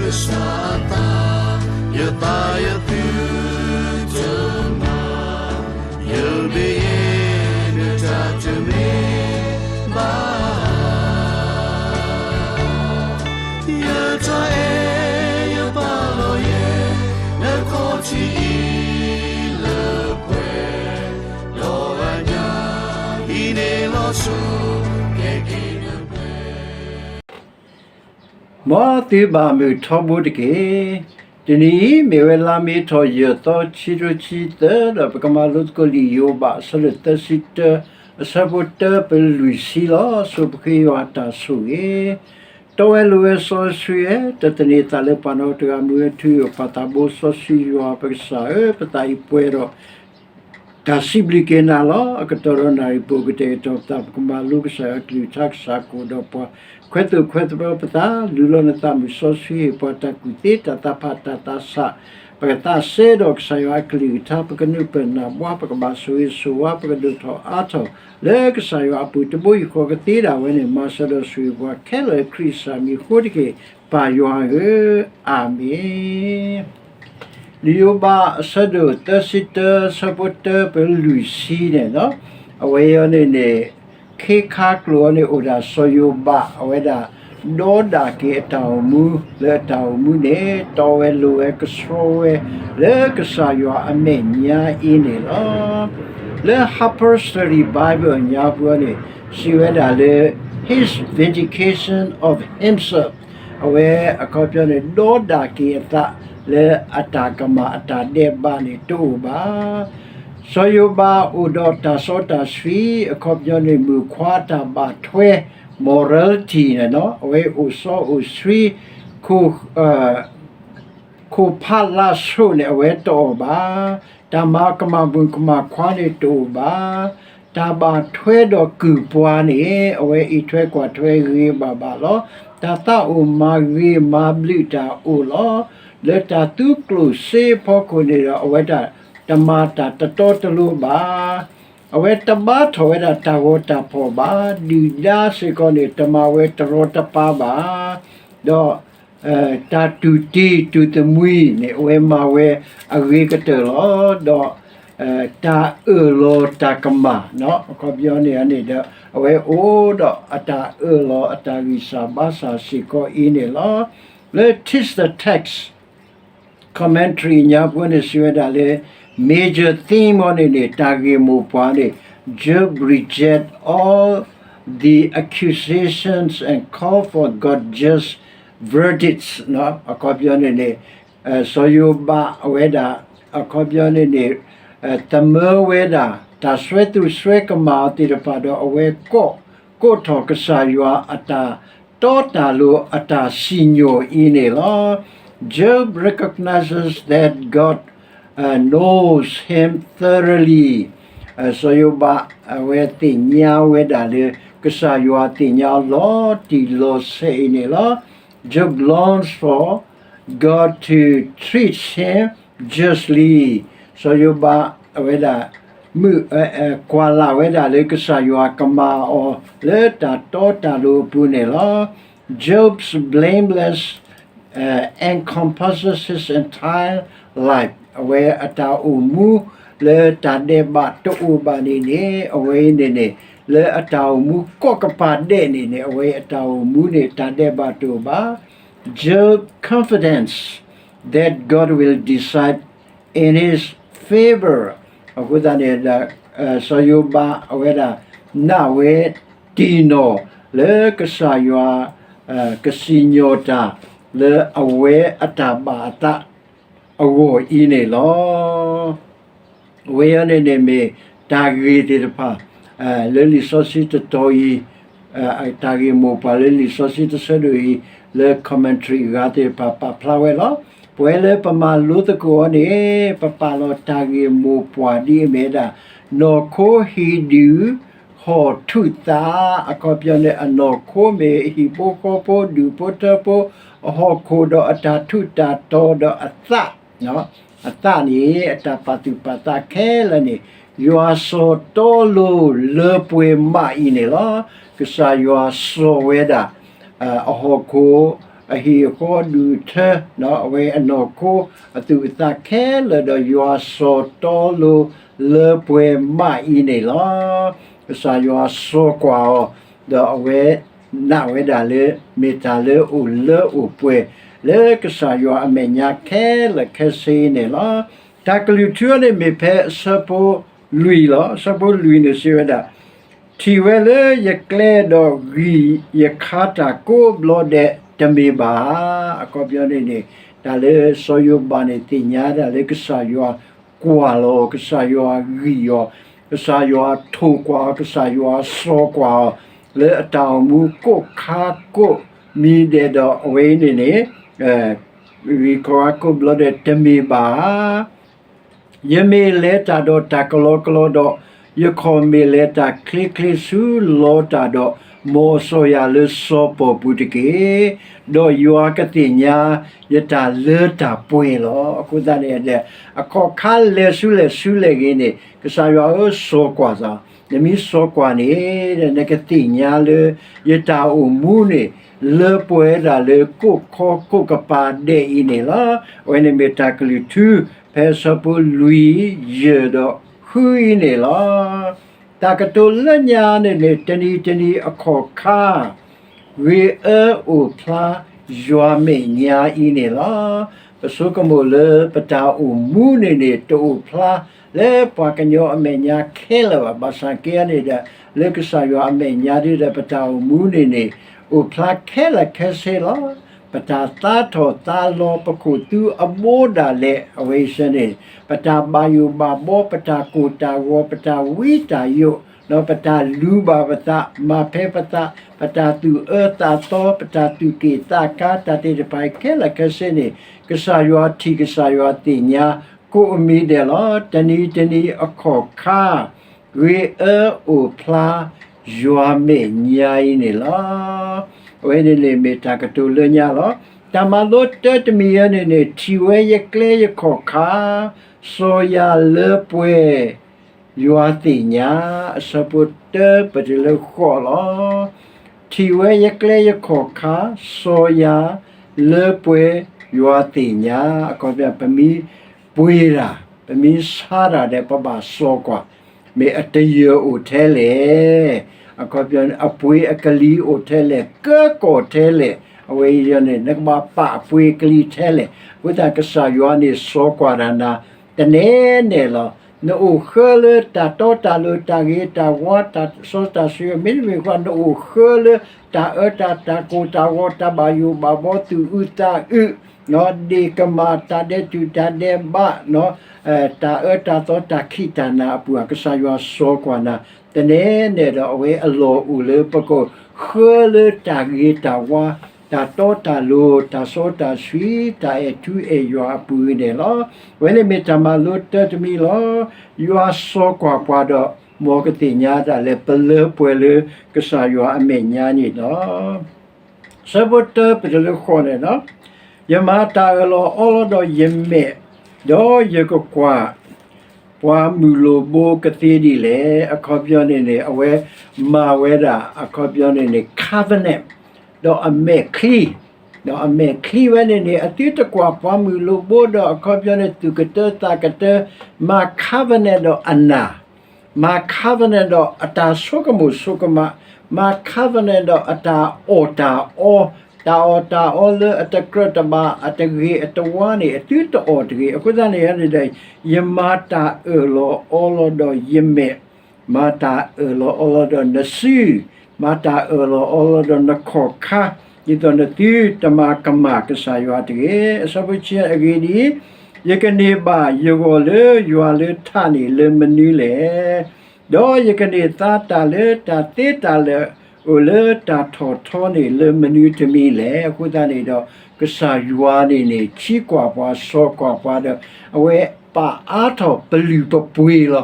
ကစၢ်အသး, ယသးယသုတမၤ, ယမ့ၢ်ယဲနတၢ်တမ့ၢ် ဘၣ်, ယတၢ်အဲၣ်ယပာ်လီၤယဲ နခီၣ်ထံးအံၤလၢပှဲၤ, ဒီးအညၣ်အံၤန့ၣ်လီၤဆီ ကဲက့ၤနပှဲၤ. မ်သုဘၣ်မုာ်ထီဘိတက့ၢ်. တနံၤအံၤ မ့ၢ်ဝဲလါမ့ၤထီၣ်ယဲၢ်သီ ခံကထိခံဆံသၢ ဒီးပကမၤလိသကိးလံာ်ယိၤဘး အဆၢဒိၣ်သၢဆံတၢ အဆၢဖိတၢပလွံၢ်ဆံလီၤ. ဆိပဃ့ယွၤအတၢ်ဆိၣ်ဂ့ၤ, တီဝဲလိၤဝဲစီဆှံဧၢ, တသန့ၤသးလၢပှၤနီတဂၤ မူဝဲထုအပၢ်သးဘိစီဆှံယွၤပကစၢ်ဧၢ, ပသးအံၤပှဲၤဒီး တၢ်စံးဘျုးက့ၤနၤလီၤ. အကတီၢ်ဒီးနၣ်ရံၣ်ပူၤ ကတဲာ်ကတီၤပသး ပကမၤလိကစၢ်ယွၤအကလုၢ်ကထါ ကစၢ်ကအိၣ်ဒီးပှၤ, ခွဲးသိၣ်ခွဲးသဘျီပသး, လူလီၤနသးမုၢ်စီဆှံဟ့ၣ်ပှၤတၢ်ကူၣ်သ့ တၢ်သးဖး တၢ်သးဆး, ပကသးစဲဒီးကစၢ်ယွၤအကလုၢ်ကထါ, ပကနုာ်ပၢၢ်နၢ်ဘှါ, ပကဘၣ်ဆိၣ်ဂ့ၤဆိၣ်ဝါ, ပကဒိၣ်ထီၣ်အါထီၣ် လၢကစၢ်ယွၤအပူၤ တဘိယူၢ်ဃီကသ့ဒၣ်ဝဲန့ၣ် မၤစၢၤဒီးဆိၣ်ဂ့ၤပှၤခဲလၢာ် ခရံာ်ကစၢ်မံၤအဃိတက့ၢ်, ပၢ်ယွၤဧၢ, အၤမ့ၣ်. လံာ်ယိၤဘးအဆၢဒိၣ်သၢဆံတၢ ဆၢဖိတၢပလွံၢ်ဆံန့ၣ်, အဝဲအံၤန့ၣ်န့ၣ် ခ့ခါကျိာ်အံၤန့ၣ် အိၣ်ဒၣ်စီၤယိၤဘး အဝဲဒၣ် ဒီဒၣ်က့ၤအတၢ်အိၣ်မူ လၢအတၢ်အိၣ်မူန့ၣ် တီဝဲလိၤဝဲကဆှီဝဲ လၢကစၢ်ယွၤအမဲာ်ညါအံၤန့ၣ်လီၤ. လၢ Harper's Study Bible ညါပူၤန့ၣ် စံးဝဲဒၣ်လၢ his vindication of himself အဝဲအခီပညီန့ၣ် ဒီဒၣ်က့ၤအသးလၢအတၢ်ကမၣ်အတၢ်ဒဲးဘးန့ၣ်တအိၣ်ဘၣ်. စီၤယိၤဘးအိၣ်ဒီးတၢ်စီတၢ်ဆှံ အခီပညီန့ၣ် မုၣ်ခွါတၢ်ဘၣ်ထွဲ morality န့ၣ် အဝဲအိၣ်စီအိၣ်ဆှံ ခိၣ်ဖးလါဆိးန့ၣ် အဝဲတအိၣ်ဘၣ်. တၢ်မၤကမၣ်မုၣ်ကမၣ်ခွါန့ၣ်တအိၣ်ဘၣ်. တၢ်ဘၣ်ထွဲဒီးကုၢ်ပှၤန့ၣ် အဝဲအံးထွဲကွၢ်ထွဲဂ့ၤဂ့ၤဘၣ်ဘၣ်လီၤ. တၢ်သးအိၣ်မၤဂ့ၤမၤဘျုးတၢ်အိၣ်လီၤ. လၢတၢ်သုးကျိၣ်စ့အဖီခိၣ်န့ၣ်ဒီး အဝဲတမၤတၢ်တတီတလိၤဘၣ်. အဝဲတဘါထီၣ်ဝဲဒၣ်တၢ်ဂီၤတၢ်ဖီၣ်ဘၣ်. ဒုၣ်ဒါစ့ၢ်ကီးန့ၣ် တမၤဝဲတရီတပါဘၣ်. ဒီး တၢ်တူၢ်တံၢ်တူၢ်သမံန့ၣ် အဝဲမၤဝဲအဂ့ၤကတၢၢ်လီၤ. ဒီး တၢ်အၢၣ်လီၤတၢ်ကမၣ် အခီပညီန့ၣ်န့ၣ်ဒီး အဝဲအိၣ်ဒီးအတၢ်အၢၣ်လီၤအတၢ်ဂံၢ်စၢ်ဘါစၢ်စ့ၢ်ကီးအံၤန့ၣ်လီၤ. လၢ Text the Text Commentary ညါပူၤန့ၣ် စံးဝဲဒၣ်လၢ major theme အီၤန့ၣ်န့ၣ် တၢ်ဂ့ၢ်မိၢ်ပှၢ်န့ၣ် Job reject all the accusations and call for God just verdicts အခီပညီန့ၣ်န့ၣ် စီၤယိၤဘးအဝဲဒၣ် အခီပညီန့ၣ်န့ၣ် သမၢဝဲဒၣ် တၢ်စွဲသူၣ်စွဲကမၣ်အီၤသ့ၣ်တဖၣ်ဒီး အဝဲကိး ကိးထီၣ်ကစၢ်ယွၤအတၢ်တီတၢ်လိၤအတၢ်စံၣ်ညီၣ်အံၤန့ၣ်လီၤ. Job recognizes that God uh, knows him thoroughly. စီၤယိၤဘး အဝဲသ့ၣ်ညါဝဲဒၣ်လၢ ကစၢ်ယွၤသ့ၣ်ညါအီၤလီၤတံၢ်လီၤဆဲးအံၤန့ၣ်လီၤ. Job longs for God to treat him justly. စီၤယိၤဘး အဝဲဒၣ် မုၢ် ကွၢ်လၢ်ဝဲဒၣ်လၢကစၢ်ယွၤကမၤအီၤ လၢတၢ်တီတၢ်လိၤအပူၤန့ၣ်လီၤ. Job's blameless uh, encompasses his entire life. အဝဲအတၢ်အိၣ်မူ လၢတၢ်ဒဲးဘးတအိၣ်ဘၣ်န့ၣ်န့ၣ် အဝဲအံၤန့ၣ်န့ၣ် လၢအတၢ်အိၣ်မူကိးကပၤဒဲးန့ၣ်န့ၣ် အဝဲအတၢ်အိၣ်မူန့ၣ် တၢ်ဒဲးဘးတအိၣ်ဘၣ်. Job confidence that God will decide in his favor. အဃိသတးန့ၣ် စီၤယိၤဘး အဝဲဒၣ် နာ်ဝဲတံၢ်နီၢ် လၢကစၢ်ယွၤ ကစံၣ်ညီၣ်တၢ် လၢအဝဲအတၢ်ဘၣ်အသးအဂီၢ်အံၤန့ၣ်လီၤ. အဝဲအံၤန့ၣ်န့ၣ်မ့ၢ် တၢ်ဂ့ၢ်သ့ၣ်တဖၣ် လၢလံာ်စီဆှံတတီၤအံၤ တၢ်ဂ့ၢ်မိၢ်ပှၢ်လၢလံာ်စီဆှံတဆၢဒိၣ်အံၤ လၢ commentary အဂၤသ့ၣ်တဖၣ် ပာ်ဖျါဝဲလီၤ. ပဝဲလၢပမၤလိသကိးအီၤန့ၣ် ပပာ်လီၤတၢ်ဂ့ၢ်မိၢ်ပှၢ်ဒ်အမ့ၢ်ဝဲဒၣ် နီၢ်ခိဟံၣ်ဒုး ဟီၣ်ထူၣ်သး အခီပညီန့ၣ် အနီၢ်ခိမ့ၢ်ဟံၣ်ဖိဃီဖိ ဒူၣ်ဖိထၢဖိ အဟီၣ်ခိၣ်ဒီးအတၢ်ထူးတၢ်တီၤဒီးအသး အသးန့ၣ် အတၢ်ပာ်သူၣ်ပာ်သးခဲလၢာ်န့ၣ် ယွၤစီၤတီလိၤလၢပှဲၤမးအံၤန့ၣ်လီၤ. ကစၢ်ယွၤစီၤဝဲဒၣ် အဟီၣ်ခိၣ် အဟံၣ်အဃီဒူၣ်အထၢ, အဝဲအနီၢ်ခိအသူၣ်အသးခဲလၢာ်ဒီးယွၤစီၤတီလိၤလၢပှဲၤမးအံၤန့ၣ်လီၤ. ကစၢ်ယွၤစီၤကွၢ်အီၤ, ဒီးအဝဲနာ်ဝဲဒၣ်လၢ မ့ၢ်တၢ်လၢအိၣ်လၢအိၣ်ပှဲၤ လၢကစၢ်ယွၤအမဲာ်ညါခဲလၢာ်ခဲဆ့အံၤန့ၣ်လီၤ. တၢ်ကလုၢ်ထူန့ၣ်မ့ၢ်ဖဲအဆၢဖိလွံၢ်လီၤ. အဆၢဖိလွံၢ်န့ၣ်စံးဝဲဒၣ်, ထံၣ်ဝဲလၢယကျဲဒီးဂံၢ်ယခါတၢ်ကိးဘျီဒဲး တမ့ၢ်ဘၣ်ဧါ. အခီပညီန့ၣ်န့ၣ် တၢ်လၢစီၤယိၤဘးန့ၣ်သ့ၣ်ညါဒၣ်လၢကစၢ်ယွၤကွၢ်လီၤ, ကစၢ်ယွၤဂံၢ်အီၤ, ကစၢ်ယွၤထိၣ်ကွၢ်အီၤ, ကစၢ်ယွၤစီၤကွၢ်အီၤ လၢအတၢ်အိၣ်မူကိးခါကိးမံၤဒဲးဒီးအဝဲအံၤန့ၣ်န့ၣ် ဂံၢ်ခါကိးဘျီဒဲး တမ့ၢ်ဘၣ်ဧါ. ယမ့ၢ်လဲၤတၢ်ဒီးတၢ်ကလီကလီဒီး, ယခီၣ်မ့ၢ်လဲၤတၢ်ချ့ချ့ဆူလီၤတၢ်ဒီး, မ်အစီၤယၤလၢစီၤပီာ်ပူၤတက့ၢ်. ဒီးယွၤကသ့ၣ်ညါယတၢ်လၢတၢ်ပှဲၤလီၤ. အဃိသတးန့ၣ် အခီၣ်ခါလဲၤဆူလဲၣ်ဆူလဲၣ်ဂ့ၤန့ၣ် ကစၢ်ယွၤဧၢ စီၤကွၢ်သး, နမ့ၢ်စီၤကွၢ်န့ၣ် နကသ့ၣ်ညါလၢ ယတၢ်အိၣ်မူန့ၣ် လၢပှဲၤဒၣ်လၢကိးခီကိးကပၤဒဲးအံၤန့ၣ်လီၤ. အဝဲန့ၣ်မ့ၢ်တၢ်ကလုၢ်ထူ ဖဲအဆၢဖိလွံၢ်, ယဲၢ်ဒီးဃုအံၤန့ၣ်လီၤ. တၢ်ကတိၤလၢညါန့ၣ်န့ၣ် တနံၤတနံၤအခီၣ်ခါ ဂ့ၤအၢအိၣ်ဖျါ ယွၤမဲာ်ညါအံၤန့ၣ်လီၤ. ပဆိကမိၣ်လၢပတၢ်အိၣ်မူန့ၣ်န့ၣ် တအိၣ်ဖျါလၢပှၤကညီအမဲာ်ညါခဲလၢာ်ဘၣ်. ဘၣ်ဆၣ်က့န့ၣ်ဒီး လၢကစၢ်ယွၤအမဲာ်ညါဒ်ဒီး ပတၢ်အိၣ်မူန့ၣ်န့ၣ် အိၣ်ဖျါခဲလၢာ်ခဲဆ့လီၤ. ပတၢ်သါထီၣ်သါလီၤ ပခိၣ်သူအဘိဒၣ်လဲာ် အဝဲအံၤန့ၣ် ပတၢ်ဘၣ်ယိၣ်ဘၣ်ဘီ ပတၢ်ကိၢ်တၢ်ဂီၤ ပတၢ်ဝံတၢ်ယိး ပတၢ်လူၤဘၣ်ပသး မၤဖဲပသး ပတၢ်သူၣ်အၢသးသီ ပတၢ်သူၣ်က့ၣ်သးကါ တၢ်သ့ၣ်တဖၣ်အံၤခဲလၢာ်ခဲဆ့န့ၣ် ကစၢ်ယွၤထံၣ် ကစၢ်ယွၤသ့ၣ်ညါ ကိးမံၤဒဲးလီၤ. တနံၤတနံၤအခီၣ်ခါ ဂ့ၤအၢအိၣ်ဖျါ ယွၤမဲာ်ညါအံၤန့ၣ်လီၤ. အဝဲန့ၣ်န့ၣ်မ့ၢ်တၢ်ကတိၤလၢညါလီၤ. တၢ်မၤလိတၢတမံၤအံၤန့ၣ်န့ၣ် ထံၣ်ဝဲယကျဲယခီၣ်ခါ စီၤယၤလၢပှဲၤ ယွၤသ့ၣ်ညါ အဆၢဖိတၢပတုၤလၢဃိးလီၤ. ထံၣ်ဝဲယကျဲယခီၣ်ခါ စီၤယၤလၢပှဲၤ ယွၤသ့ၣ်ညါ အခီပညီ ပမ့ၢ်ပှ့ၤတၢ် ပမ့ၢ်ဆါတၢ်ဒီး ပဘၣ်စီၤကွၢ် မ့ၢ်အတယၢၢ်အိၣ်ထဲလဲၣ်, အခီပညီ အပှ့ၤအကလံၤအိၣ်ထဲလဲၣ်, ကၢကီၢ်ထဲလဲၣ်, အဝဲအံၤန့ၣ် နကဘၣ်ပာ်အပှ့ၤကလံၤထဲလဲၣ်. အဃိသတး ကစၢ်ယွၤန့ၣ် စီၤကွၢ်တၢ်နၤ တနဲနဲလီၤ. နအိၣ်ဃၢလၢတၢ်တီတၢ်လိၤ တၢ်ဂ့ၤတၢ်ဝါ တၢ်စီတၢ်ဆှံ မ့တမ့ၢ်ဘၣ် နအိၣ်ဃၢလၢတၢ်အၢတၢ် တၢ်ကိၢ်တၢ်ဂီၤ တၢ်ဘၣ်ယိၣ်ဘၣ်ဘီ သူၣ်အုးသးအုး ဒ့ၣ်ကမၣ် တၢ်ဒဲးတူၢ်တၢ်ဒဲးဘး တၢ်အၢတၢ်သီ တၢ်ခံးတၢ်နၤအပူၤ ကစၢ်ယွၤစီၤကွၢ်နၤ တနဲနဲဒီး အဝဲအလီၢ်အိၣ်လၢပကအိၣ်ဃၢလၢတၢ်ဂ့ၤတၢ်ဝါ တၢ်တီတၢ်လိၤ တၢ်စီတၢ်ဆှံ တၢ်အဲၣ်ထူအဲၣ်ယွၤအပူၤန့ၣ်လီၤ. အဝဲန့ၣ်မ့ၢ်တၢ်မၤလိတၢတမံၤလီၤ. ယွၤစီၤကွၢ်ပှၤဒီး မ်ကသ့ၣ်ညါတၢ်လၢပလၢပှဲၤလၢကစၢ်ယွၤအမဲာ်ညါန့ၣ်လီၤ. ဆၢဖိတၢပတုၤလၢဃိးန့ၣ်လီၤ. ယမၤတၢ်အၢၣ်လီၤအီလီၤဒီးယမဲာ်, ဒီးယကကွၢ် ပှၤမုၢ်လိၣ်ဘိကသ့ဒ်လဲၣ်. အခီပညီန့ၣ်န့ၣ် အဝဲမၤဝဲဒၣ် အခီပညီန့ၣ်န့ၣ် covenant ဒီးအမဲာ်ချံ, ဒီးအမဲာ်ချံဝဲန့ၣ်န့ၣ် အသုတကွၢ်ပှၤမုၢ်လိၣ်ဘိဒီး အခီပညီန့ၣ် သူၣ်ကတၢသးကတၢ, မၤ covenant ဒီးအနၢ် မၤ covenant ဒီးအတၢ်ဆိကမိၣ်ဆိကမး, မၤ covenant ဒီးအတၢ်အီၣ်တၢ်အီ, တၢ်အီၣ်တၢ်အီလၢအတကြၢးတဘၣ် အတဂ့ၤအတဝါန့ၣ် အသုတအီၣ်တဂ့ၤ. အဃိသတးန့ၣ်န့ၣ်ဒီး ယမၤတၢ်အၢၣ်လီၤအီလီၤဒီးယမဲာ်, မၤတၢ်အၢၣ်လီၤအီလီၤဒီးနစု, မၤတၢ်အၢၣ်လီၤအီလီၤဒီးနခီၣ်ခါ, ဒ်သိးနသုတမၤကမၣ်ကစၢ်ယွၤတဂ့ၤ. အဆၢဖိဆံအဂ့ၢ်ဒ်အံၤ, ယကန့ၢ်ဘၣ်ယဂီၢ်လၢယွၤလၢထးန့ၣ်လၢမနုၤလဲၣ်. ဒီးယကန့ၢ်သါတၢ်လၢတၢ်သ့တၢ်လၢာ်အိၣ်လၢတၢ်ထီၣ်ထီန့ၣ်လၢမနုၤတမံၤလဲၣ်. အဃိသတးန့ၣ်ဒီး ကစၢ်ယွၤန့ၣ်န့ၣ် ထံကွၢ်ပှၤစီၤကွၢ်ပှၤဒီး အဝဲပာ်အါထီၣ်ပလုၢ်ပပှ့ၤလီၤ.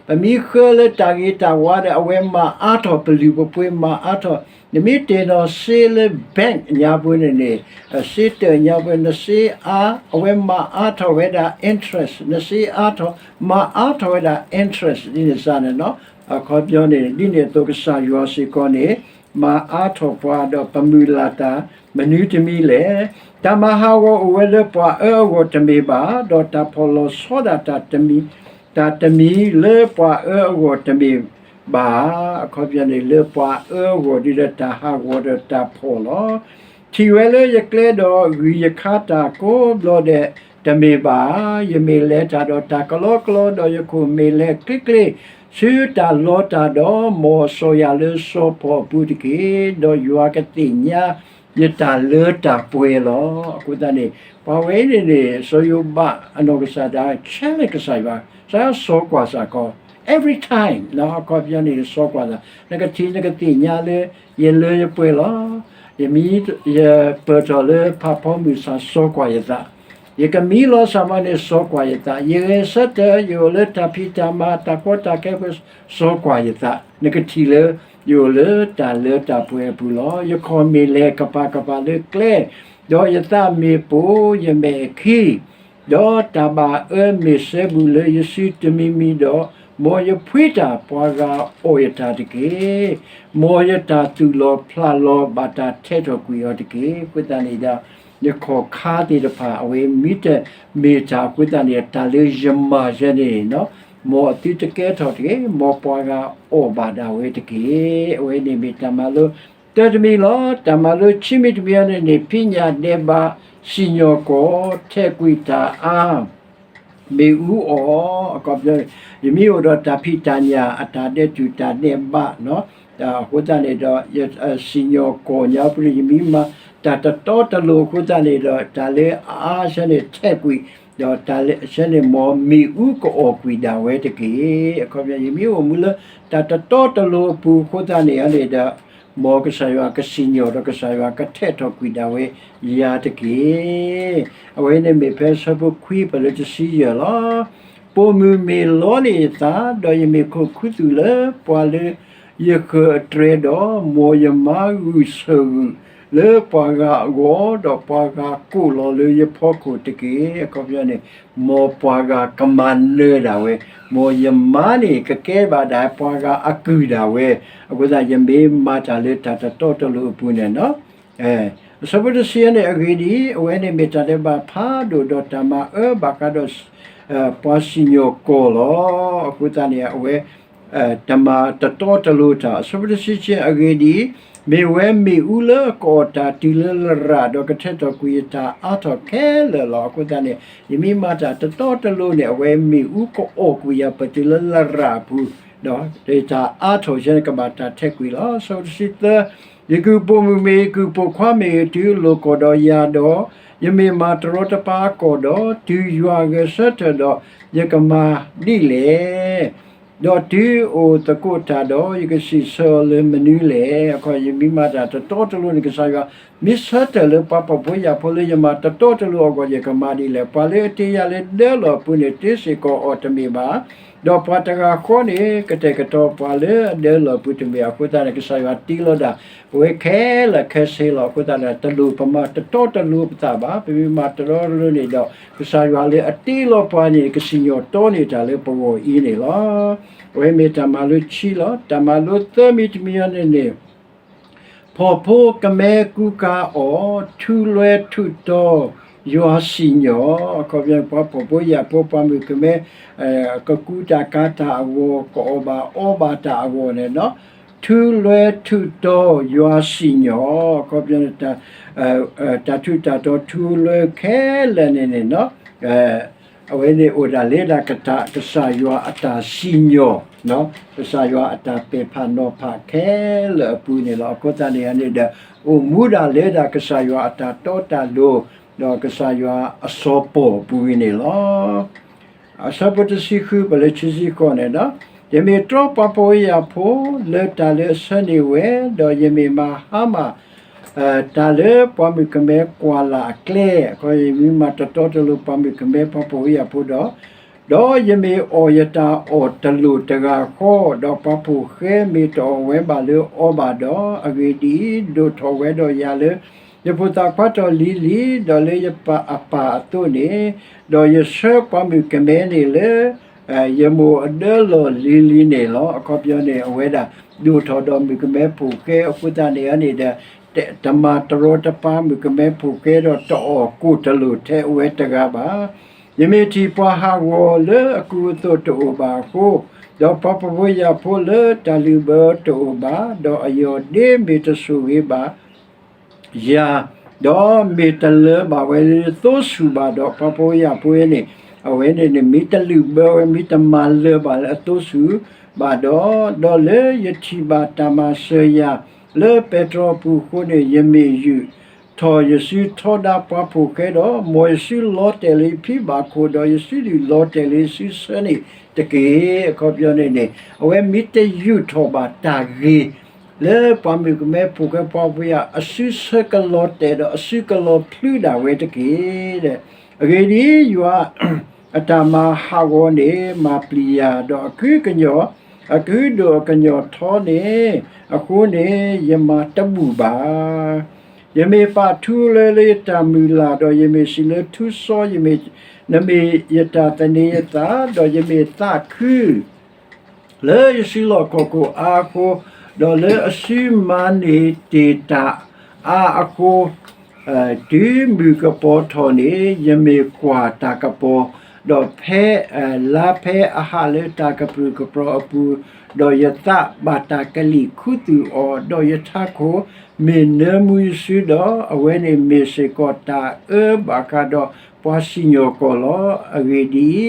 ပမ့ၢ်ဃၢလၢတၢ်ဂ့ၤတၢ်ဝါဒီး အဝဲမၤအါထီၣ်ပလုၢ်ပပှ့ၤ မၤအါထီၣ်, နမ့ၢ်တ့ၢ်နီၣ်စ့လၢ bank ညါပူၤန့ၣ်န့ၣ် စ့တၢၢ်ညါပူၤ နစ့အါ အဝဲမၤအါထီၣ်ဝဲဒၣ် interest, နစ့အါထီၣ် မၤအါထီၣ်ဝဲဒၣ် interest ဒ်န့ၣ်စ့ၢ်န့ၣ်လီၤ. အခီပညီန့ၣ် ဒ်န့ၣ်အသိးကစၢ်ယွၤစ့ၢ်ကီးန့ၣ် မၤအါထီၣ်ပှၤဒီးပမုၢ်လၢ်တၢ် မနုၤတမံၤလဲၣ်. တၢ်မၤဟးဂီၤအိၣ်ဝဲလၢပှၤအၢအဂီၢ်တမ့ၢ်ဘၣ်, ဒီးတၢ်ဖီၣ်လီၤဆီဒၣ်တၢ်တမံၤ, တၢ်တမံၤလၢပှၤအၢအဂီၢ်တမ့ၢ်ဘၣ်. အခီပညီန့ၣ် လၢပှၤအၢအဂီၢ်ဒ်ဒီးတၢ်ဟးဂီၤဒီးတၢ်ဖီၣ်လီၤ. ထံၣ်ဝဲလၢယကျဲဒီးဂံၢ်ယခါတၢ်ကိးဘျီဒဲးတမ့ၢ်ဘၣ်. ယမ့ၢ်လဲၤတၢ်ဒီးတၢ်ကလီကလီ, ဒီးယခိၣ်မ့ၢ်လဲၤကျ့ကျ့ ဆူတၢ်လီတၢ်ဒီး, မ်စီၤယၤလၢစီၤပီၣ်အပူၤတက့ၢ်. ဒီးယွၤကသ့ၣ်ညါယတၢ်လၢတၢ်ပှဲၤလီၤ. အဃိသတးန့ၣ် ပှၤဝဲအံၤန့ၣ်န့ၣ် စီၤယိၤဘးအနီၢ်ကစၢ်ဒၣ် challenge ကစၢ်ယွၤ, ကစၢ်ယွၤစီၤကွၢ်စ့ၢ်ကီး every time နီၤ. အခီပညီန့ၣ် စီၤကွၢ်သး, နကထံၣ်နကသ့ၣ်ညါလၢ ယလၢယပှဲၤလီၤ. ယမံ, ယပၢၢ်ထီၣ်လၢဖးဖီမုၢ်ဆါ စီၤကွၢ်ယသး, ယကမံလီၤစၢ်မးန့ၣ် စီၤကွၢ်ယသး, ယဂဲၤဆၢထၢၣ် ယအိၣ်လၢတၢ်ဖံးတၢ်မၤ တၢ်ကီတၢ်ခဲအပူၤ စီၤကွၢ်ယသး, နကထံၣ်လၢ ယအိၣ်လၢတၢ်လၢတၢ်ပှဲၤအပူၤလီၤ. ယခီၣ်မ့ၢ်လဲၤကပၤကပၤလၢကျဲ, ဒီးယသးမ့ၢ်ပိာ်ယမဲာ်အခံ, ဒီးတၢ်ဘၣ်အၢမ့ၢ်စဲဘူးလၢယစုတမံၤမံၤဒီး, မ်ယဖှံတၢ်ပှၤဂၤအီၣ်ယတၢ်တက့ၢ်. မ်ယတၢ်သူၣ်လီၤဖျးလီၤဘၣ်တၢ်ထဲးထီၣ်ကွံာ်အီၤတက့ၢ်. အဃိသတးန့ၣ်ဒီး ယခီၣ်ခါသ့ၣ်တဖၣ် အဝဲမ့ၢ်တၢ်မ့ၢ်တၢ်အဃိသတးန့ၣ် တၢ်လၢယမၤယဲန့ၣ်နီၤ, မ်အသုတကဲထီၣ်တဂ့ၤ, မ်ပှၤဂၤအီၣ်ဘၣ်ဒၣ်ဝဲတက့ၢ်. အဝဲန့ၣ်မ့ၢ်တၢ်မၤလိတၢ်တမံၤလီၤ. တၢ်မၤလိခံမံၤတမံၤအံၤန့ၣ်န့ၣ် ဖံးညၣ်ဒဲးဘးစံၣ်ညီၣ်ကွီၢ် ထဲးကွံာ်တၢ်အါ မ့ၣ်အူအီၣ်, အခီပညီ ယမ့ၢ်အိၣ်ဒီးတၢ်ဖံးတၢ်ညၣ်အတၢ်ဒဲးတူၢ်တၢ်ဒဲးဘးနီၤ, အဃိသတးန့ၣ်ဒီး စံၣ်ညီၣ်ကွီၢ်ညါပူၤန့ၣ် ယမ့ၢ်မၤတၢ်တတီတလိၤအဃိသတးန့ၣ်ဒီး တၢ်လၢအအါဆၢန့ၣ်ထဲးကွံာ်, ဒီးတၢ်လၢအဆၢန့ၣ် မ်မ့ၣ်အူကအီၣ်ကွံာ်ဒၣ်ဝဲတက့ၢ်. အခီပညီ ယမ့ၢ်အိၣ်မူလၢတၢ်တတီတလိၤအပူၤအဃိသတးန့ၣ်န့ၣ်ဒီး မ်ကစၢ်ယွၤကစံၣ်ညီၣ်ဒီးကစၢ်ယွၤကထဲးထီၣ်ကွံာ်ဒၣ်ဝဲယၤတက့ၢ်. အဝဲန့ၣ်မ့ၢ်ဖဲဆၢဖိခွံပၢၢ်လၢတဆံယဲၢ်လီၤ. ပိာ်မုၣ်မ့ၢ်လီန့ၢ်ယသး, ဒီးယမ့ၢ်ခိးခူသူၣ်လၢပှၤလၢယဃၢၤအတြဲၤဒီး, မ်ယမါဂုာ်ဆၢၣ်ဂုာ်လၢပှၤဂၤအဂီၢ်, ဒီးပှၤဂၤကိၣ်လီၤလၢယဖီခိၣ်တက့ၢ်. အခီပညီန့ၣ် မ်ပှၤဂၤကမၤနၢၤဒၣ်ဝဲ, မ်ယမါန့ၣ် ကကဲဘၣ်ဒၣ်ပှၤဂၤအကုၢ်ဒၣ်ဝဲ, အဃိသတး ယမ့ၢ်မၤတၢ်လၢတၢ်တတီတလိၤအပူၤန့ၣ်နီၤ. အဆၢဖိတဆံန့ၣ် အဂ့ၢ်ဒ်အံၤ, အဝဲန့ၣ်မ့ၢ်တၢ်ဒဲးဘးဖးဒိၣ်ဒီးတၢ်မၤအၢဘၣ်ဃးဒီး ပှၤစံၣ်ညီၣ်ကွီၢ်လီၤ. အဃိသတးန့ၣ် အဝဲ တမၤတတီတလိၤတၢ်. အဆၢဖိတဆံခံ အဂ့ၢ်ဒ်အံၤ, မ့ၢ်ဝဲမ့ၣ်အူလၢကအီၣ်တၢ်တုၤလၢလရာ်ဒီး ကထဲးထီၣ်ကွံာ်ယတၢ်အါထီၣ်ခဲလၢာ်လီၤ. အဃိသတးန့ၣ် ယမ့ၢ်မၤတၢ်တတီတလိၤန့ၣ် အဝဲမ့ၣ်အူကအီၣ်ကွံာ်ယၤပတုၤလၢလရာ်အပူၤ, ဒီးယတၢ်အါထီၣ်ဆၢန့ၣ် ကဘၣ်တၢ်ထဲးကွံာ်လီၤ. အဆၢဖိတဆံသၢ, ယကုၢ်ပိာ်မုၣ်မ့ၢ်ဂ့ၤ ယကုၢ်ပိာ်ခွါမ့ၢ်ဂ့ၤ တုၤလိာ်ကီၢ်ဒီးယၤဒီး, ယမ့ၢ်မၤတရီတပါအကီၢ်ဒီး, တုၤယွၤဂဲၤဆၢထၢၣ်ဒီး ယကမၤဒ်လဲၣ်. ဒီးတုၤအိၣ်သကိးတၢ်ဒီး ယကစံးဆၢအီၤလၢမနုၤလဲၣ်. အခီ ယမ့ၢ်မၤတၢ်တတီတလိၤန့ၣ် ကစၢ်ယွၤမ့ၢ်ဆၢထၢၣ်လၢပှၤဖှီၣ်ဖိယာ်ဖိလၢယမၤတတီတလိၤအဂီၢ် ယကမၤဒ်လဲၣ်. ပှၤလၢအတ့ယၤလၢဒၢလီၢ်အပူၤန့ၣ် တ့စ့ၢ်ကီးအီၤတမ့ၢ်ဘၣ်, ဒီးပှၤတဂၤဃီန့ၣ် ကတဲာ်ကတီၤပှၤလၢအဒၢလီၢ်အပူၤတမ့ၢ်. အဃိသတးန့ၣ် ကစၢ်ယွၤတ့လီၤဒၣ်ပဝဲခဲလၢာ်ခဲဆ့လီၤ. အဃိသတးန့ၣ် တလိၣ်ပမၤတတီတလိၤပသးဘၣ်. ပမ့ၢ်မၤတတီတလိၤန့ၣ်ဒီး ကစၢ်ယွၤလၢအတ့လီၤပှၤန့ၣ် ကစံၣ်ညီၣ်တီန့ၢ်တၢ်လၢပဂီၢ်အံၤန့ၣ်လီၤ. အဝဲမ့ၢ်တၢ်မၤလိခံလီၤ. တၢ်မၤလိသၢမံၤတမံၤအံၤန့ၣ်န့ၣ် ဖှီၣ်ဖိကမဲကူကၤအီၤ, ထူလွဲထူးတီၤ ယွၤစံၣ်ညီၣ်. အခီပညီ ပှၤဖှီၣ်ဖိယာ်ဖိ ပှၤမုၣ်ကမဲ ကကူတၢ်ကၤတၢ်အဂီၢ်, ကအီၣ်ဘၣ်အီဘၣ်တၢ်အဂီၢ်န့ၣ်, ထူလွဲထူးတီၤ ယွၤစံၣ်ညီၣ်. အခီပညီ တၢ်ထူးတၢ်တီၤထူလွဲခဲလၢာ်န့ၣ်န့ၣ် အဝဲန့ၣ်အိၣ်ဒၣ်လၢဒၣ်ကစၢ်ယွၤအတၢ်စံၣ်ညီၣ်, ကစၢ်ယွၤအတၢ်ပဲာ်ဖးနီၤဖးခဲလၢာ်အပူၤန့ၣ်လီၤ. အဃိသတးန့ၣ်န့ၣ်ဒီး အိၣ်မူဒၣ်လၢဒၣ်ကစၢ်ယွၤအတၢ်တီတၢ်လိၤ, ဒီးကစၢ်ယွၤအစီၤပီၣ်အပူၤန့ၣ်လီၤ. အဆၢဖိတဆံဃု ပလၢခံဆံဃိးန့ၣ်ဒီး, ယမ့ၢ်တြီပှၤဖှီၣ်ဖိယာ်ဖိလၢတၢ်လၢအဆၢန့ၢ်ဝဲ, ဒီးယမ့ၢ်မၤဟါမၢ် တၢ်လၢပှၤမုၣ်ကမဲကွၢ်လၢ်အကျဲ, အခီ ယမ့ၢ်မၤတတီတလိၤပှၤမုၣ်ကမဲပှၤဖှီၣ်ဖိယာ်ဖိဒီး, ဒီးယမ့ၢ်အီၣ်ယတၢ်အီၣ်တလိၣ်တဂၤဃီ, ဒီးပှၤဖှီၣ်ဃဲမ့ၢ်တအီၣ်ဝဲဘၣ်လၢအီဘၣ်ဒီး, အဂ့ၢ်ဒ်အံၤ, ဒိၣ်ထီၣ်ဝဲဒီးယၤလၢ ယဖိသၣ်ခွါထီၣ်လံၤလံၤ, ဒီးလၢယပၢ်အပၢ်အသိးန့ၣ်, ဒီးယဆှၢပှၤမုၣ်ကမဲန့ၣ်လၢ ယမိၢ်အဒၢလီၢ်လံၤလံၤန့ၣ်လီၤ. အခီပညီန့ၣ် အဝဲဒၣ်ဒိၣ်ထီၣ်ဒီးမုၣ်ကမဲဖှီၣ်ဃဲအဃိသတးန့ၣ်န့ၣ်ဒီး တမၤတရီတပါမုၣ်ကမဲဖိဃဲဒီးတအီၣ်ကိၣ်တလိၣ်ထဲအဝဲတဂၤဘၣ်. ယမ့ၢ်ထံၣ်ပှၤဟးဂီၤလၢအကူအသိးတအိၣ်ဘၣ်အဃိ, ဒီးပှၤဖှီၣ်ဖိယာ်ဖိလၢတၢ်လုၢ်ဘၢတအိၣ်ဘၣ်, ဒီးအယီၢ်ဒ့မ့ၢ်တဆိၣ်ဂ့ၤဘၣ် ယၤ, ဒီးမ့ၢ်တလၢဘၣ်ဝဲလၢသိဆူၣ်ဘၣ်ဒီး ပှၤဖှီၣ်ဖိယာ်ဖိန့ၣ်, အဝဲန့ၣ်န့ၣ် မ့ၢ်တလုၢ်ဘၢဝဲ မ့ၢ်တမၤလၢၤဘၣ်လၢအသိဆူၣ်ဘၣ်ဒီး, ဒီးလၢယထံၣ်ဘၣ်တၢ်မၤစၢၤယၤလၢပဲတြီပူၤအဃိန့ၣ်, ယမ့ၢ်ယူာ်ထီၣ်ယစုထီဒါပှၤဖှီၣ်ဃဲဒီး, မ်ယစုလီၤတဲာ်လၢယဖံဘၣ်ခိၣ်, ဒီးယစုဒုးလီၤတဲာ်လၢယစုဆၢန့ၣ်တက့ၢ်. အခီပညီန့ၣ်န့ၣ် အဝဲမ့ၢ်တယူာ်ထီၣ်ဘၣ်တၢ်ဂ့ၤ လၢပှၤမုၣ်ကမဲဖိဃဲပှၤဖှီၣ်ဖိယာ် အစုဆၢကလီၤတဲာ်ဒီးအစုကလီၤဖျုးဒၣ်ဝဲတက့ၢ်. အဂ့ၢ်ဒ်အံၤ, ယွၤအတၢ်မၤဟးဂီၤန့ၣ် မၤပျံၤယၤ, ဒီးအကုကညီၢ်, အကုဒိၣ်အကညီၢ်ထီန့ၣ်, အဃိန့ၣ် ယမၤတဘူၣ်ဘၣ်. ယမ့ၢ်ပာ်ထူလၢလၢယတၢ်မုၢ်လၢ်, ဒီးယမ့ၢ်စံးလၢထူစီ, နမ့ၢ်ယတၢ်သန့ၤအသး, ဒီးယမ့ၢ်သးခု လၢယစုလီၢ်ခီၣ်ခိၣ်အါအဃိ, ဒီးလၢအစုမၤန့ၢ်တ့ၢ်တၢ်အါအဃိ, တုၤမုၢ်ကပီၤထီၣ်န့ၣ် ယမ့ၢ်ကွၢ်တၢ်ကပီၤ, ဒီးဖဲလါဖဲအဟးလၢတၢ်ကပြုၢ်ကပြီၤအပူၤ, ဒီးယသးဘၣ်တၢ်ကလံၣ်ခူသူၣ်အီၤ, ဒီးယထးခိၣ်မ့ၢ်နၢမူယစုဒီး, အဝဲန့ၣ်မ့ၢ်စ့ၢ်ကီးတၢ်အၢဘၣ်ဃးဒီးပှၤစံၣ်ညီၣ်ကွီၢ်လီၤ. အဂ့ၢ်ဒ်အံ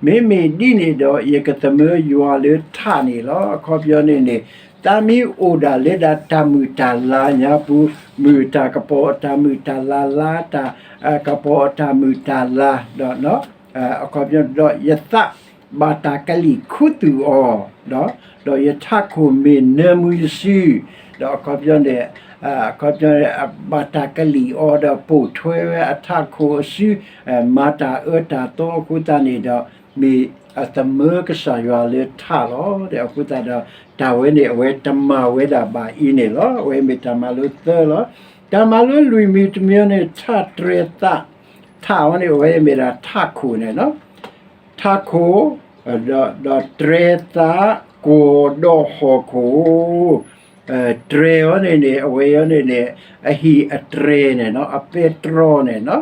ၤ, မ့မ့ၢ်ဒ်န့ၣ်ဒီး ယကသမၢယွၤလၢထးန့ၣ်လီၤ. အခီပညီန့ၣ်န့ၣ် တၢ်မ့ၢ်အိၣ်ဒၣ်လၢဒၣ်တၢ်မုၢ်တၢ်လါညါပူၤ, မုၢ်တၢ်ကပီၤအတၢ်မုၢ်တၢ်လါလါ, တၢ်ကပီၤအတၢ်မုၢ်တၢ်လါ, ဒီး အခီပညီ ဒီးယသးဘၣ်တၢ်ကလံၣ်ခူသူၣ်အီၤ, ဒီးယထးခိၣ်မ့ၢ်နၢမူယစု, ဒီးအခီပညီန့ၣ် အခီပညီ ဘၣ်တၢ်ကလံၣ်အီၤဒီးပိာ်ထွဲဝဲအထးခိၣ်အစု, မၤတၢ်အၢတၢ်သီအဃိသတးန့ၣ်ဒီး မ့ၢ်အသမၢကစၢ်ယွၤလၢထးလီၤ. ဒီးအဃိသတးဒီး တၢ်ဝဲန့ၣ်အဝဲတမၤဝဲဒၣ်ဘၣ်အံၤန့ၣ်လီၤ. အဝဲမ့ၢ်တၢ်မၤလိသၢလီၤ. တၢ်မၤလိလွံၢ်မံၤတမံၤန့ၣ် ထးတြဲၤသး, ထးအီၤန့ၣ် အဝဲမ့ၢ်ဒၣ်ထးခိၣ်န့ၣ်လီၤ. ထးခိၣ်, ဒီးတြဲၤသးကိၢ်ဒီးဟီၣ်ခိၣ်, တြဲၤအီၤန့ၣ်န့ၣ် အဝဲအံၤန့ၣ်န့ၣ် အဟံၣ်အတြဲၤန့ၣ်လီၤ, အပဲတြီန့ၣ်လီၤ.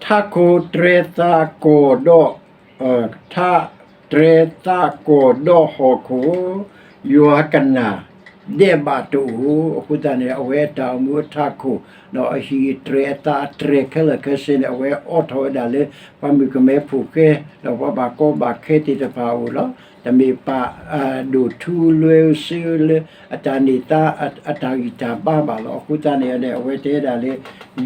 ထးခိၣ်တြဲၤသးကိၢ်ဒီး, ထးတြဲၤသးကိၢ်ဒီးဟီၣ်ခိၣ်, ယွၤကနၣ်ဒဲးဘးတအိၣ်. အဃိသတးန့ၣ် အဝဲအတၢ်အိၣ်မူအထးခိၣ်, ဒီးအဟံၣ်အတြဲၤအသးအတြဲၤခဲလၢာ်ခဲဆ့န့ၣ် အဝဲအိးထီၣ်ဝဲဒၣ်လၢ ပှၤမုၣ်ကမဲဖိဃဲ, ဒီးပှၤဘၣ်ကီဘၣ်ခဲသ့ၣ်တဖၣ်အအိၣ်လီၤ. တမ့ၢ်ပာ်ဒိၣ်ထူလွဲဧိၤစ့ဧိၤလၢ အတၢ်န့ၢ်သါ အတၢ်ဂံၢ်တၢ်ဘါဘၣ်လီၤ. အဃိသတးန့ၣ်န့ၣ် အဝဲတဲဒၣ်လၢ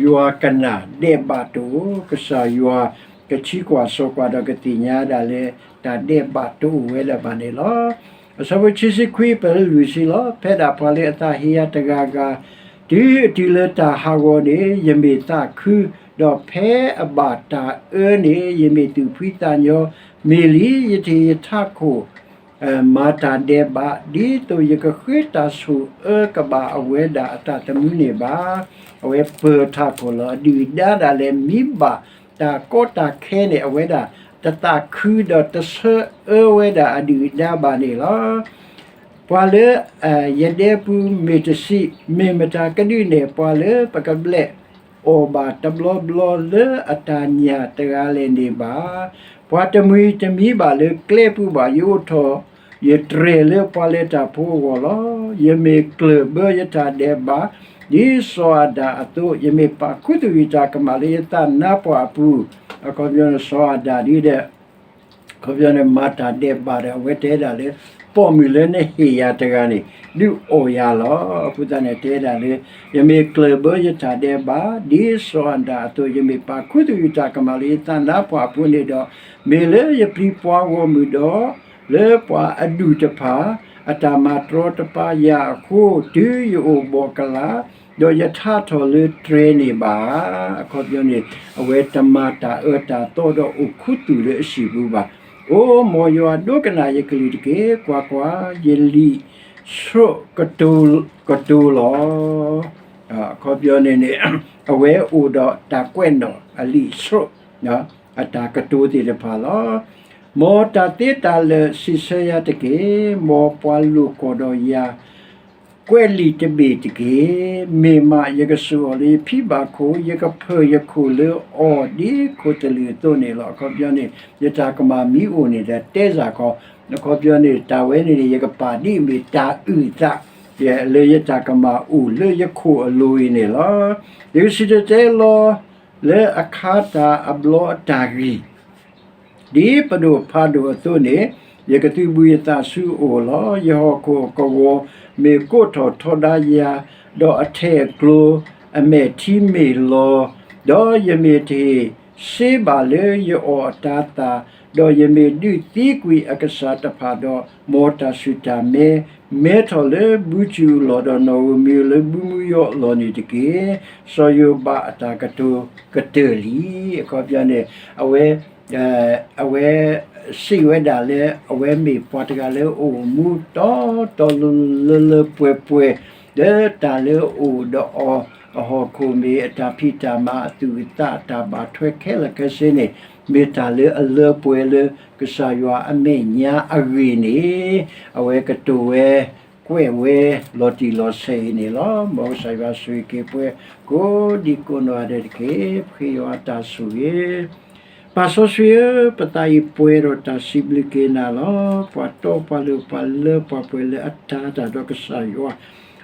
ယွၤကနၣ်ဒဲးဘးတအိၣ်, ကစၢ်ယွၤကထံကီၢ်စီၤကွၢ်ဒီးကသ့ၣ်ညါဒၣ်လၢ တၢ်ဒဲးဘးတအိၣ်ဝဲဒၣ်ဘၣ်န့ၣ်လီၤ. အဆၢဖိခံဆံခွံ ပလၢလွံၢ်ဆံလီၤ. ဖဲဒၣ်ပှၤလၢအသးဟ့ယၤတဂၤဂၤ, တုၤအတုၤလၢတၢ်ဟးဂီၤန့ၣ် ယမ့ၢ်သးခု, ဒီးဖဲအဘၣ်တၢ်အၢန့ၣ် ယမ့ၢ်သူၣ်ဖှံသးညီ, မ့ၢ်လံ ယထံၣ်ယထးခိၣ် မၤတၢ်ဒဲးဘး, ဒ်သိးယကဃ့တၢ်ဆိၣ်အၢကဘၣ်အဝဲဒၣ်အတၢ်သမူန့ၣ်ဘၣ်. အဝဲပၢၤထးခိၣ်လီၤ. အဒုၣ်အဒါဒၣ်လဲာ် မ့ၢ်ဘၣ်တၢ်ကီတၢ်ခဲန့ၣ် အဝဲဒၣ်တသးခုဒီးတဆၢအၢဝဲဒၣ်အဒုၣ်အဒါဘၣ်န့ၣ်လီၤ. ပှၤလၢယဒဲပူၤမ့ၢ်တဆံး, မ့ၢ်မတၤကဒုးနဲၣ်ပှၤလၢပကဘျဲး အီၣ်ဘၣ်တဘျီဘျီလၢအတၢ်ညၣ်တဂၤလဲၣ်န့ၣ်ဘၣ်. ပှၤတမှံၤတမံၤဘၣ်လၢကျဲပူၤဘၣ်, ယအိးထီၣ်ယတြဲၤလၢပှၤလဲၤတၢ်ဖိအဂီၢ်လီၤ. ယမ့ၢ်ကျၢၢ်ဘၢယတၢ်ဒဲးဘး ဒ်စီၤအၤဒၣ်အသိး, ယမ့ၢ်ပာ်ခူသူၣ်ယတၢ်ကမၣ်လၢယသးနါပှၢ်အပူၤ, အခီပညီန့ၣ် စီၤအၤဒၣ်ဒ်ဒီး အခီပညီန့ၣ်မၤတၢ်ဒဲးဘးဒီး အဝဲတဲဒၣ်လၢ ပိာ်မုၣ်လၢနဟ့ၣ်ယၤတဂၤန့ၣ် ဒုးအီၣ်ယၤလီၤ. အဃိသတးန့ၣ် တဲဒၣ်လၢ ယမ့ၢ်ကျၢၢ်ဘၢယတၢ်ဒဲးဘး ဒ်စီၤအၤဒၣ်အသိး, ယမ့ၢ်ပာ်ခူသူၣ်ယတၢ်ကမၣ်လၢယသးနါပှၢ်အပူၤန့ၣ်ဒီး, မ့ၢ်လၢယပျံၤပှၤဂီၢ်မုၢ်ဒီး လၢပှၤအဒူၣ်တဖၣ် အတၢ်မၤတရီတပါယၤအဃိ, တုၤယအိၣ်ဘီၣ်ကလာ် ဒီးယထးထီၣ်လၢတြဲၤန့ၣ်ဘၣ်. အခီပညီန့ၣ် အဝဲတမၤတၢ်အၢတၢ်သီဒီးအိၣ်ခူသူၣ်လၢအစုပူၤဘၣ်. အိ မ်ယွၤဒိကနၣ်ယကလုၢ်တက့ၢ်. ကွၢ်ကွၢ်, ယလံာ်ဆှိးကတိၤလီၤ. အခီပညီန့ၣ်န့ၣ် အဝဲအိၣ်ဒီးတၢ်ကွဲးနီၣ်အလံာ်ဆှိး အတၢ်ကတိၤသ့ၣ်တဖၣ်လီၤ. မ်တၢ်သ့တၢ်လၢာ်စံးဆၢယၤတက့ၢ်. မ်ပှၤလိာ်ကွီၢ်ဒီးယၤ ကွဲးလံာ်တဘ့ၣ်တက့ၢ်. မ့ၢ်မးယကစိာ်အီၤလၢယဖံဘၣ်ခိၣ်, ယကဖၢၣ်ယခိၣ်လၢအီၤဒ်ခိၣ်တလုာ်အသိးန့ၣ်လီၤ. အခီပညီန့ၣ် ယတၢ်ကမၣ်မ့ၢ်အိၣ်န့ၣ်ဒီးတဲစ့ၢ်ကီး, အခီပညီန့ၣ် တၢ်ဝဲန့ၣ်န့ၣ် ယကပာ်ဒ်အမ့ၢ်တၢ်အုၣ်သး လၢယတၢ်ကမၣ်အိၣ်လၢယခိၣ်အလိၤအံၤန့ၣ်လီၤ. ယကစံၣ်တဲၤတဲလီၤလၢအခါတၢ်အဘျီအတၢ်ဂံၢ် ဒ်ပဒိၣ်ဖးဒိၣ်အသိးန့ၣ်, ယကသုးဘူးယသးဆူအအိၣ်လီၤ. ယဟီၣ်ခိၣ်အကဝီၤမ့ၢ်ကိးထီၣ်ထီဒါယၤ, ဒီးအထဲအကျိၤအမဲာ်ထံမ့ၢ်လီၤ, ဒီးယမ့ၢ်တဟ့ၣ်စ့ဘၣ်လၢယအီၣ်အတၤသၣ်, ဒီးယမ့ၢ်ဒုးသံကွံာ်အကစၢ်တဖၣ်ဒီး, မ်တၢ်ဆူၣ်တၢ်မဲ မဲထီၣ်လၢဘုစူၣ်အလီၢ်, ဒီးနီၣ်ဧိၤမံၤဧိၤလၢဘုမူယီအလီၢ်န့ၣ်တက့ၢ်. စီၤယိၤဘးအတၢ်ကတိၤကတၢၢ်လံ. အခီပညီန့ၣ် အဝဲ အဝဲစံးဝဲဒၣ်လၢ အဝဲမ့ၢ်ပှၤတဂၤလၢအအိၣ်မူတီတီလၢလၢပှဲၤပှဲၤ, လၢတၢ်လၢအအိၣ်ဒီးအီၤ အဟီၣ်ခိၣ်မ့ၢ်အတၢ်ဖံးတၢ်မၤ အသူၣ်အသး အတၢ်ဘၣ်ထွဲခဲလၢာ်ခဲဆ့န့ၣ် မ့ၢ်တၢ်လၢအလၢပှဲၤလၢကစၢ်ယွၤအမဲာ်ညါအဂ့ၢ်န့ၣ်, အဝဲကတိၤဝဲ ကွဲးဝဲလီၤတံၢ်လီၤဆဲးအံၤန့ၣ်လီၤ. မ်ကစၢ်ယွၤဆိၣ်ဂ့ၤက့ၤပှၤ ကိးဒံကိးနီၢ်ဂၤဒဲးတက့ၢ်. ပဃ့ယွၤအတၢ်ဆိၣ်ဂ့ၤ ပၢ်စီဆှံဧၢ, ပသးအံၤပှဲၤဒီးတၢ်စံးဘျုးက့ၤနၤလီၤ. ပှၤတီပှၤလိၤ ပှၤလၢပှၤပှဲၤလၢအတၤတၢ်ဒီးကစၢ်ယွၤ,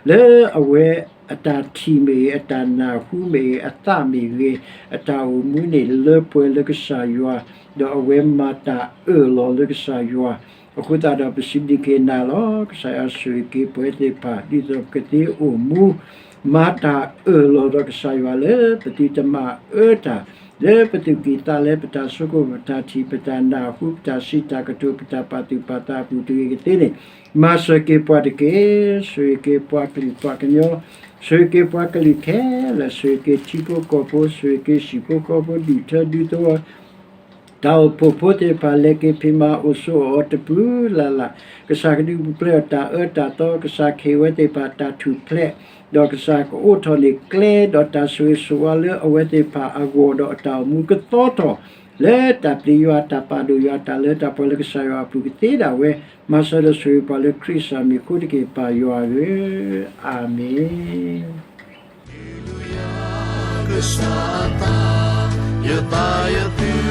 လၢအဝဲအတၢ်ထံၣ်မ့ၢ်ဂ့ၤ, အတၢ်နၢ်ဟူမ့ၢ်ဂ့ၤ, အသးမ့ၢ်ဂ့ၤ, အတၢ်အိၣ်မူန့ၣ်လၢပှဲၤလၢကစၢ်ယွၤ, ဒီးအဝဲမၤတၢ်အၢၣ်လီၤလၢကစၢ်ယွၤ, အဃိသတးဒီးပစံးဘျုးက့ၤနၤလီၤ. ကစၢ်ယွၤဆိၣ်ဂ့ၤက့ၤပှၤသ့ၣ်တဖၣ် ဒ်သိးပကသ့အိၣ်မူ မၤတၢ်အၢၣ်လီၤဒီးကစၢ်ယွၤလၢပသုတမၤအၢတၢ်, လၢပသူၣ်ကံၢ်သးလဲ ပတၢ်ဆိကမိၣ် ပတၢ်ထံၣ် ပတၢ်နၢ်ဟူ ပတၢ်စံးတၢ်ကတိၤ ပတၢ်ပာ်သူၣ်ပာ်သးအပူၤတဂ့ၤကသ့န့ၣ်, မၤစၢၤက့ၤပှၤတက့ၢ်. ဆိၣ်ဂ့ၤက့ၤပှၤကလုာ်ပှၤကညီ, ဆိၣ်ဂ့ၤက့ၤပှၤကလုာ်ခဲလၢာ်, ဆိၣ်ဂ့ၤက့ၤထံဖိကီၢ်ဖိ, ဆိၣ်ဂ့ၤက့ၤဟံၣ်ဖိဃီဖိ ဒူၣ်ထၢဒူသဝီ တၢ်အိၣ်ဖှိၣ်ဖိသ့ၣ်တဖၣ် လဲၤက့ၤဖံးမၤအိၣ်ဆိးအီၤတပူၤလၢ်လၢ်, ကစၢ်ကဒုးပူၤဖျဲးအီၤတၢ်အၢတၢ်သီ, ကစၢ်ကဟ့ၣ်ဝဲသ့ၣ်တဖၣ်တၢ်ထူၣ်ဖျဲး, ဒီးကစၢ်ကအိးထီၣ်န့ၢ်ကျဲဒီးတၢ်ဆိၣ်ဂ့ၤဆိၣ်ဝါလၢအဝဲသ့ၣ်တဖၣ်အဂီၢ်, ဒီးအတၢ်အိၣ်မူကသီထီၣ် လၢတၢ်ပျံၤယွၤ တၢ်ပာ်ဒိၣ်ယွၤ တၢ်လၢတၢ်ပှဲၤလၢကစၢ်ယွၤအပူၤကသ့ဒၣ်ဝဲ, မၤစၢၤဒီးဆိၣ်ဂ့ၤပှၤလၢခရံာ်အမံၤအဃိတက့ၢ် ပၢ်ယွၤဧၢ, အၤမ့ၣ်. ကစၢ်အသး, ယသးယသု